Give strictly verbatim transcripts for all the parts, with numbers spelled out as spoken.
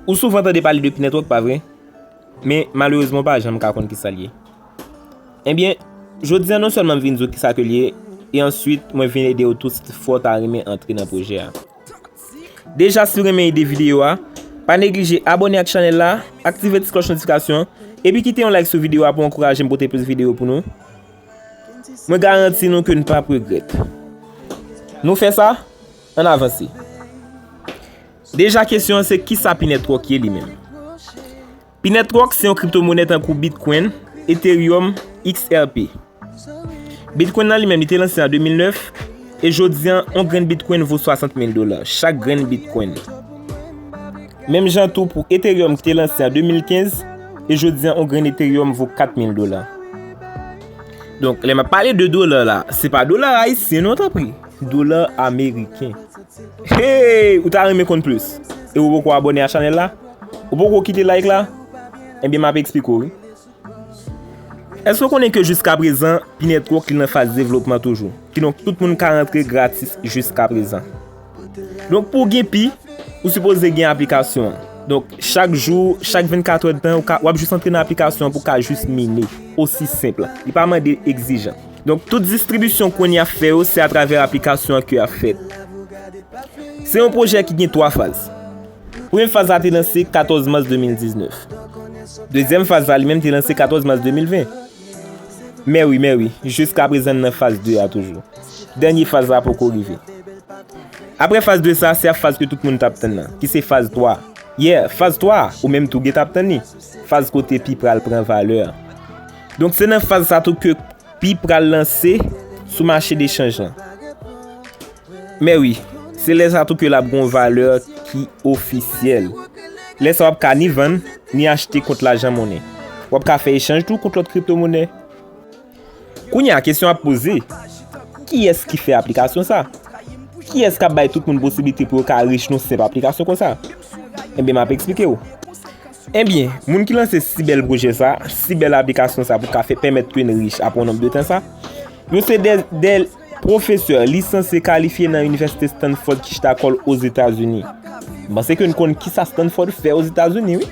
Ou souvan tande pale de P-Network, pa vre? Men malerezman, w pa janm ka konn kisa l ye. Ebyen, jodi a non sèlman m vin di w kisa ke l ye, e answit, mwen vin ede w tou si fò w ta renmen antre nan pwojè a. Deja, si w renmen ide videyo a, pa neglije abòne ak chanèl la, aktive ti klòch notifikasyon, epi kite yon like sou videyo a pou ankouraje m pote plis videyo pou nou. Mwen garanti nou ke n p ap regrèt. Nou fè sa? Ann avanse. Deja, kesyon an se kisa P-Network ye li menm? P-Network se yon kriptomonè tankou Bitcoin, Ethereum, X R P. Bitcoin nan li menm, li te lanse an de mil nèf, e jodi an, yon grenn Bitcoin vo swasant mil dola, chak grenn Bitcoin. Menm jan tou pou Ethereum ki te lanse an de mil kenz, e jodi an, yon grenn Ethereum vo kat mil dola. Donk, lè m ap pale de dola la, se pa dola ayisyen non, tanpri. Dola ameriken. Hey! Ou ta renmen konn plis? E ou poko abòne a chanèl la? Ou poko kite like la? Ebyen, m ap eksplike w, wi. Èske w konnen ke jiskaprezan, P-Network li nan faz devlopman toujou? Kidonk, tout moun ka rantre gratis jiskaprezan. Donk, pou w gen pi, ou sipoze gen aplikasyon an. Donk, chak jou, chak vennkat èdtan, ou ka, w ap jis antre nan aplikasyon an pou w ka jis mine. Osi senp. Li pa mande egzijan. Donk, tout distribisyon ke y ap fè yo, se atravè aplikasyon an ke y ap fèt. Se yon pwojè ki gen twa faz. Premye faz la te lanse katòz mas de mil diznèf. Dezyèm faz la li menm te lanse katòz mas de mil ven. Mè wi, mè wi, jiskaprezan n nan faz de a toujou. Dènye faz la poko rive. Apre faz de sa, se ap faz ke tout moun t ap tann nan, ki se faz twa. Yeah, faz twa, ou menm tou gen t ap tann li. Faz kote pi pral pran valè. Donk, se nan faz sa tou ke pi pral lanse sou mache dechanj lan. Mè wi, se lè sa tou ke l ap gen yon valè ki ofisyèl. Lè sa w ap ka ni vann, ni achte kont lajan monnen. W ap ka fè echanj tou kont lòt kriptomonè. Kounye a, kesyon ap poze, kiyès ki fè aplikasyon sa? Kiyès k ap bay tout moun posiblite pou yo ka rich nan senp aplikasyon konsa? Enben, m ap eksplike w. Enben, moun ki lanse si bèl pwojè sa, si bèl aplikasyon sa pou ka fè pèmèt ke n rich apre yon nonb de tan sa, yo se de, de pwofesè lisanse kalifye nan Inivèsite Stanford ki chita kò l Ozetazini. M panse ke n konn kisa Stanford fè Ozetazini, wi.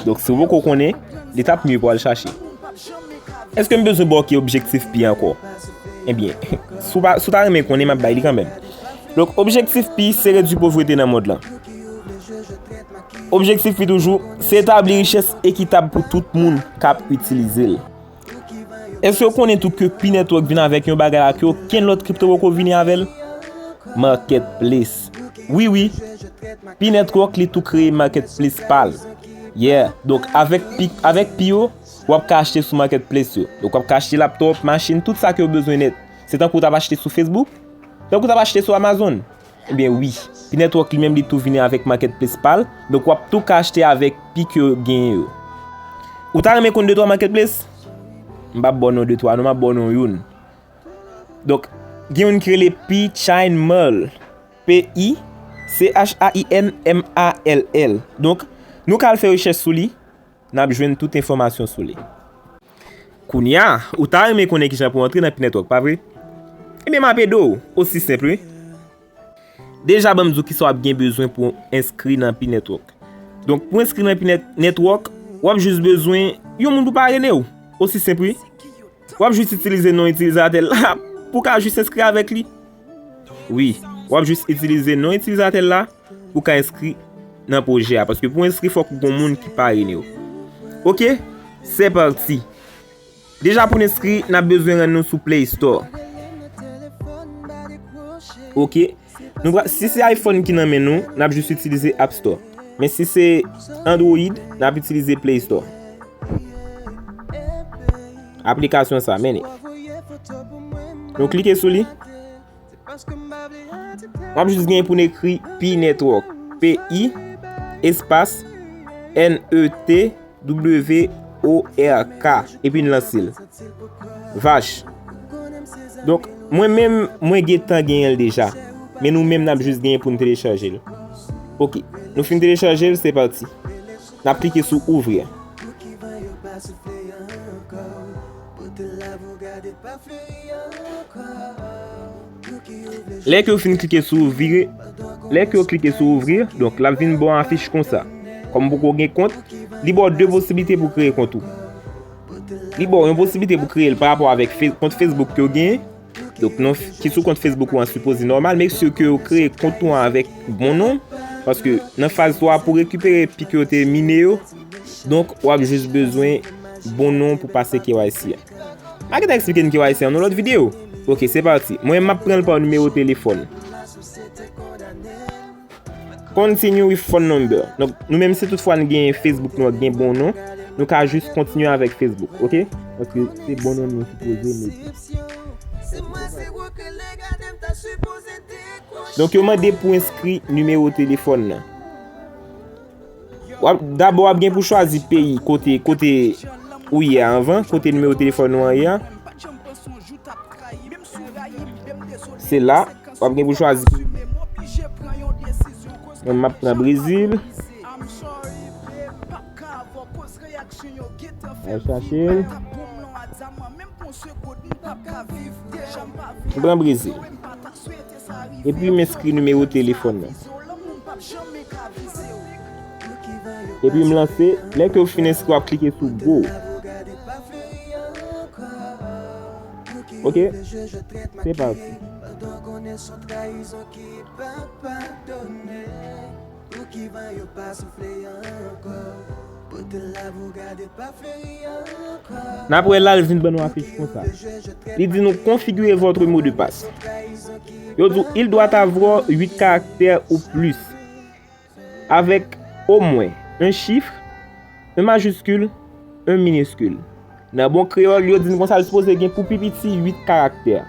Donk, si w poko konnen, li t ap mye pou w al chache. Èske m bezwen ba w ki objektif pi ankò? Ebyen, si w pa, si w ta renmen konnen, m ap bay li kanmenm. Donk, objektif pi, se redwi povrete nan mond lan. Objektif pi toujou, se etabli richès ekitab pou tout moun k ap itilize l. Èske w konnen tou ke Pi Network vin avèk yon bagay la ke okenn lòt kripto poko vini avè l? Marketplace. Wi, wi. Pi Network li tou kreye marketplace pa l. Yeah. Donk, avèk Pi, avèk Pi yo, w ap ka achte sou marketplace yo. Donk, w ap ka achte laptop, machin, tout sa ke w bezwen nèt. Se tankou w t ap achte sou Facebook, tankou w t ap achte sou Amazon. Ebyen wi, Pi Network li menm li tou vini avèk marketplace pa l, donk w ap tou ka achte avèk Pi ke w genyen yo. Ou ta renmen konn de twa marketplace? M p ap ba w non de twa non, m ap ba w non youn. Donk, gen youn ki rele Pi Chain Mall, P I C H A I N M A L L. Donk, nou ka al fè rechèch sou li, n ap jwenn tout enfòmasyon sou li. Kounye a, ou ta renmen konnen kijan pou w antre nan Pi Network, pa vre? Ebyen, m ap ede w, osi senp, wi. Deja, ban m di w kisa w ap gen bezwen pou w enskri nan Pi Network. Donk, pou w enskri nan Pi Net-, Network, w ap jis bezwen yon moun pou parene w. Osi senp, wi. W ap jis itilize non itilizatè l la pou w ka jis enskri avèk li. Wi, w ap jis itilize non itilizatè l la pou w ka enskri nan pwojè a. Paske pou w enskri, fòk ou gon moun ki parene w. Oke, se pati. Deja pou n enskri, n ap bezwen rann nou sou Play Store. Oke. Nou pra-, si se iPhone ki nan men nou, n ap jis itilize App Store. Men si se Android, n ap itilize Play Store. Aplikasyon sa, mennen. Nou klike sou li. W ap jis genyen pou n ekri Pi Network. P I, espas, N E T W O R K. Epi n lanse l. Vach. Donk, mwen menm, mwen gentan genyen l deja. Men nou menm, n ap jis genyen pou n telechaje l. Oke. Nou fin telechaje l, se pati. N ap klike sou ouvrir. Lè ke w fin klike sou ouvrir, lè ke w klike sou ouvrir, donk, l ap vin ba w afich konsa. Kòm ou poko gen kont, li ba w de posiblite pou kreye kont ou. Li ba w yon posiblite pou kreye l pa rapò avèk Fe- kont Facebook ke w genyen. Donk, non ki sou kont Facebook ou an sipoze nòmal, make sure ke w kreye kont ou an avèk bon non. Paske nan faz twa pou rekipere pi ke w te mine yo, donk, w ap jis bezwen bon non pou pase K Y C a. M a gentan eksplike n K Y C an nan lòt videyo. Ok, se pati. Mwen, m ap pran l pa nimewo telefòn. Continue with phone number. Donk, nou menm si toutfwa n gen Facebook nou ak gen bon non, nou ka jis kontinye avèk Facebook, ok? Paske se bon non nou sipoze mete. Donk, yo mande pou enskri nimewo telefòn nan. W ap, dabò, w ap gen pou chwazi peyi kote, kote ou ye a anvan, kote nimewo telefòn ou an ye a. Se la, w ap gen pou chwazi. Mwen, m ap pran Brezil. Al chache l. M pran Brezil. Epi m enskri nimewo telefòn nan. Epi m lanse. Lè ke w fin enskri, w ap klike sou go. Ok? Se pati. N ap wè la, l vin ban nou afich konsa. Li di nou configurer votre mot de passe. Yo di w, il doit avoir huit caractères ou plus, avec au moins un chiffre, un majuscule, un minuscule. Nan bon kreyòl, yo di n konsa, l sipoze gen pou pi piti uit karaktè.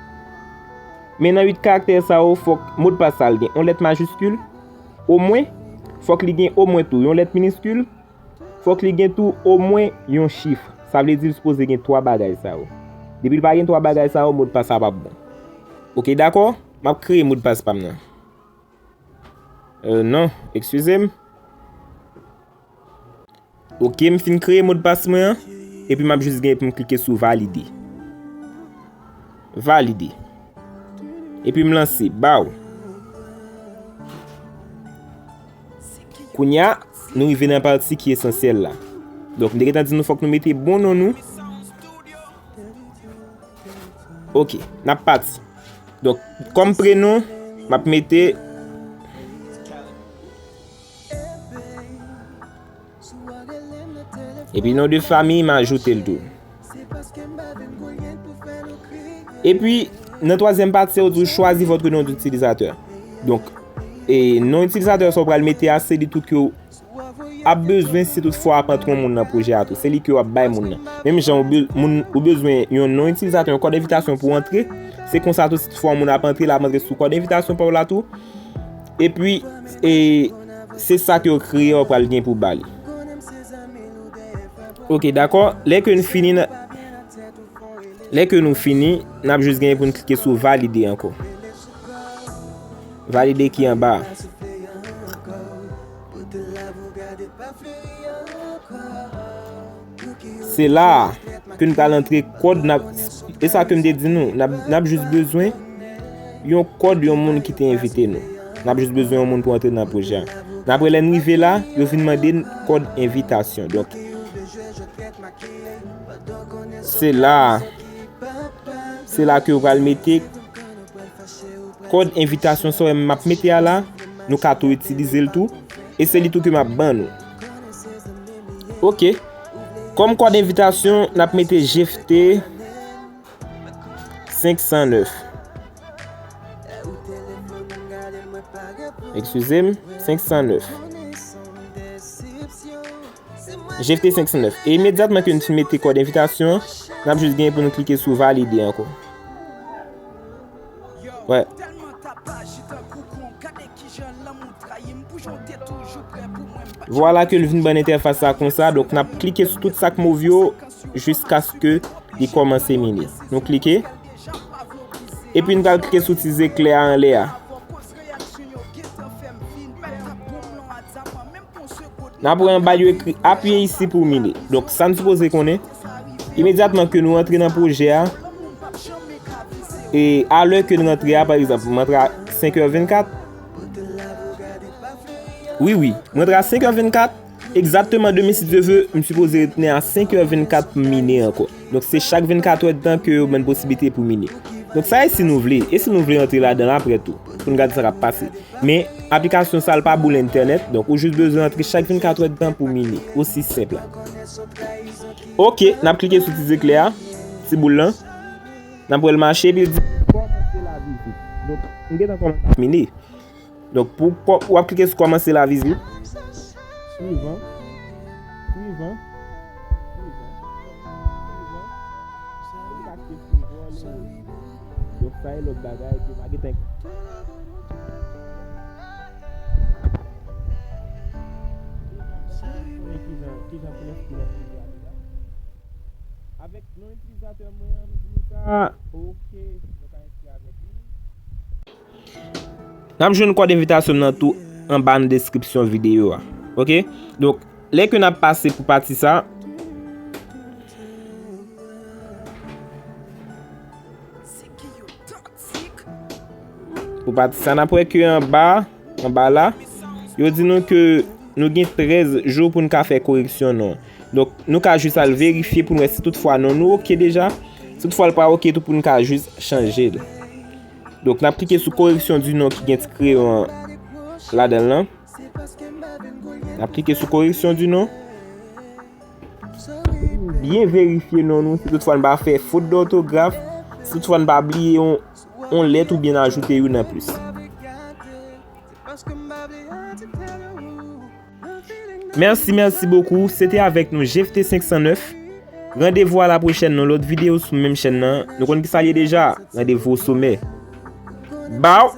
Men nan uit karaktè sa yo, fòk modpas sa l gen yon lèt majiskil, omwen, fòk li gen omwen tou yon lèt miniskil, fòk li gen tou omwen yon chif. Sa vle di l sipoze gen twa bagay sa yo. Depi l pa gen twa bagay sa yo, modpas sa p ap bon. Ok, dakò? M ap kreye modpas pa m nan. Euh, non, eskize m. Ok, m fin kreye modpas mwen an, epi m ap jis gen pou m klike sou valide. Valide. Epi m lanse, baw. Kounye a, nou rive nan pati ki esansyèl la. Donk, m te gentan di nou fòk nou mete bon non nou. Ok, n ap pati. Donk, kòm prenon, m ap mete. Epi non de famiy, m ajoute l tou. Epi, nan twazyèm pati, yo di w choisi votre nom d'utilisateur. Donk, e non itilizatè sa w pral mete a, se li tou ke w ap bezwen si toutfwa w ap antre yon moun nan pwojè a tou. Se li ke w ap bay moun nan. Menm jan ou be- moun ou bezwen yon non itilizatè, yon kòd envitasyon pou w antre, se konsa tou si toutfwa yon moun ap antre, l ap antre sou kòd envitasyon pa w la tou. Epi, e, se sa ke w kreye, w pral gen pou ba li. Ok, dakò. Lè ke n fini nan Lè ke nou fini, n ap jis genyen pou n klike sou valide ankò. Valide ki anba a. Se la a ke n pral antre kòd n ap, e sa ke m te di nou, n ap, n ap jis bezwen yon kòd yon moun ki te envite nou. N ap jis bezwen yon moun pou antre nan pwojè a. N apre lè n rive la, yo vin mande n kòd envitasyon. Donk, se la a. Se la ke yo pral mete kòd envitasyon sa w wè m ap mete a la. Nou ka tou itilize l tou. E se li tou ke m ap ban nou. Ok. Kòm kòd envitasyon, n ap mete Jefte senk san nèf. Eskize m, senk san nèf. Jefte senk san nèf. E imedyatman ke n fin mete kòd envitasyon an, n ap jis genyen pou nou klike sou valide ankò. Wè. Vwala ke l vin ban n entèfas sa konsa. Donk, n ap klike sou tout sa k move yo jiskaske li kòmanse mine. Nou klike. Epi n pral klike sou ti zeklè a anlè a. N ap wè anba yo ekri apiye isi pou mine. Donk, sa n sipoze konnen, imedyatman ke nou rantre nan pwojè a, e alè ke n rantre a, pa egzanp, m rantre a senk è vennkat. Wi, wi, m rantre a senk è vennkat. Egzakteman demen, si Dye ve, m sipoze retounen a senk è vennkat pou m mine ankò. Donk, se chak vennkat è tan ke yo ban n posiblite pou mine. Donk, sa e si nou vle. E si nou vle antre ladan l apre tou, pou n gade sa k ap pase. Men, aplikasyon sa a, l pa boule entènèt, donk ou jis bezwen antre chak vennkat è tan pou mine. Osi senp la. Ok, n ap klike sou ti zeklè a, ti boul lan. N ap wè l mache, epi l di, kòmanse la vizit. Donk, m gentan kòmanse ap mine. Donk, pou, pou, w ap klike sou kòmanse la vizit. Swivan. Swivan. Swivan. Swivan. Donk, sa e lòt bagay ke pa gentan. Kijan, kijan pou n enskri nan swivan la? Avèk non itilizatè mwen an, m di nou sa. Ok, nou ka enskri avèk li. N ap jwenn kòd envitasyon nan tou anba nan deskripsyon videyo a. Ok? Donk, lè ke n ap pase pou pati sa, pou pati sa, n ap wè ke anba, anba la, yo di nou ke nou gen trèz jou pou n ka fè koreksyon non. Donk, nou ka jis al verifye pou n wè si toutfwa non nou oke deja. Si toutfwa l pa oke tou, pou n ka jis chanje l. Donk, n ap klike sou correction du nom ki gen ti kreyon an ladan l lan. N ap klike sou correction du nom. Byen verifye non nou, si toutfwa n pa fè fot dòtograf, si toutfwa n pa bliye yon, yon lèt oubyen n ajoute youn an plis. Mèsi, mèsi bokou. Se te avèk nou G F T senk san nèf. Randevou a la pwochèn nan lòt videyo sou menm chèn nan. Nou konn ki sa l ye deja. Randevou o somè. Baw!